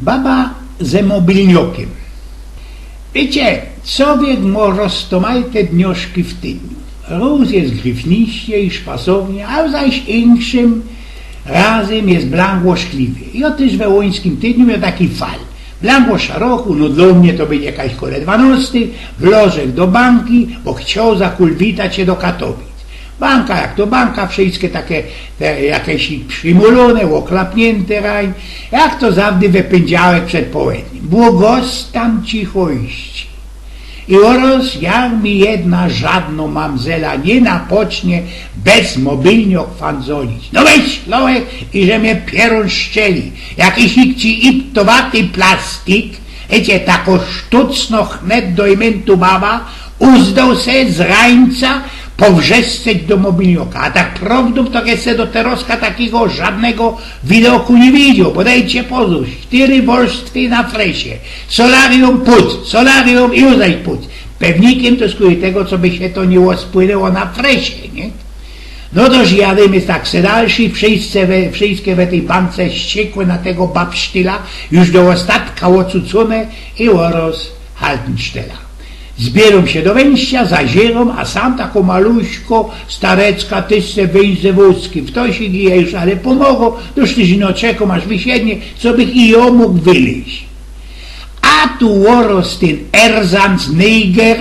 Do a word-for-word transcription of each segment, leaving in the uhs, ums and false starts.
Baba ze mobilniokym. Wiycie, cowiek mo roztomajte dnioszki w tydniu. Rōz je gryfniście i szpasownie, a zaś inkszym razym je blank łoszkliwie. I ôtyż we łuńskim tydniu mioł taki fal. Blank ôszołku, no dlō mie to bydzie jakejś kole dwanostej, wlożech do banki, bo chcioł zakulwitać sie do Katowic. Banka jak to banka, wszyjske take te, jakeś przimulōne, ôklapniynte rajn, jak to zawdy we pyndziałek przed połedniym. Było gos tam cichości. I ôroz jak mi jedna żadno mamzela niy napocznie bez mobilniok fandzolić. No weź, Lołek, i że mie pierōn szczeli. Jakiś ci iptowaty plastik, wiycie, tako sztucno chnet do imyntu baba, uzdoł se z rańca powrzeszczeć do mobilnioka. A tak prowdōm to jeszcze do terozka takigo żadnego widoku niy widzioł, bo dejcie pozōr, sztyry wolstwy na fresie, solarium put, solarium i uzajś put. Pewnikym to skutek tego, co by sie to niy ôspłynło na fresie, niy? No to jadymy tak se dalszy, wszyjske we, wszyjske we tyj bance ściekłe na tego babsztyla, już do ôstatka ôcucōne i ôroz Haltenstella. Zbiyrōm sie do wyjścia, zaziyrōm, a sam tako maluśko starecka tyż se wyjść ze wōzka. W to sie i już ale pōmogo, już tyż ino czekōm, aż wysiednie, co bych i jŏ mōg wylyź. A tu ôroz tyn erzanc Niger,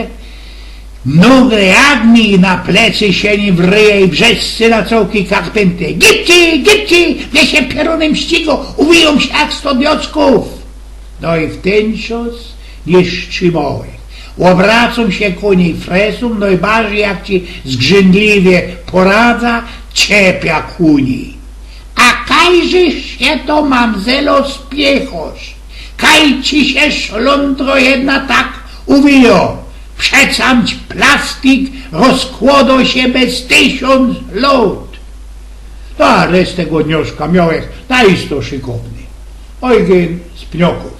nogle jak mi na plecy sie niy wryje i wrzeszczy na cołki karpynty. Gipci, gipci, mie sie pierōnym ścigo, uwijōm sie jak sto diockōw. No i w tyn czas niy strzimołech. Ôbracōm sie ku nij fresōm, no i bardzij jak ci zgrzyndliwie poradza, ciepia ku nij. A kajżyś sie to, mamzelo, spiechŏsz? Kaj ci sie szlōndro jedna tak uwijo? Przecamć plastik rozkłŏdŏ sie bez tysiōnc lŏt. To a reszta tego dnioszka miołech na isto szykowny. Ojgyn z Pniokōw.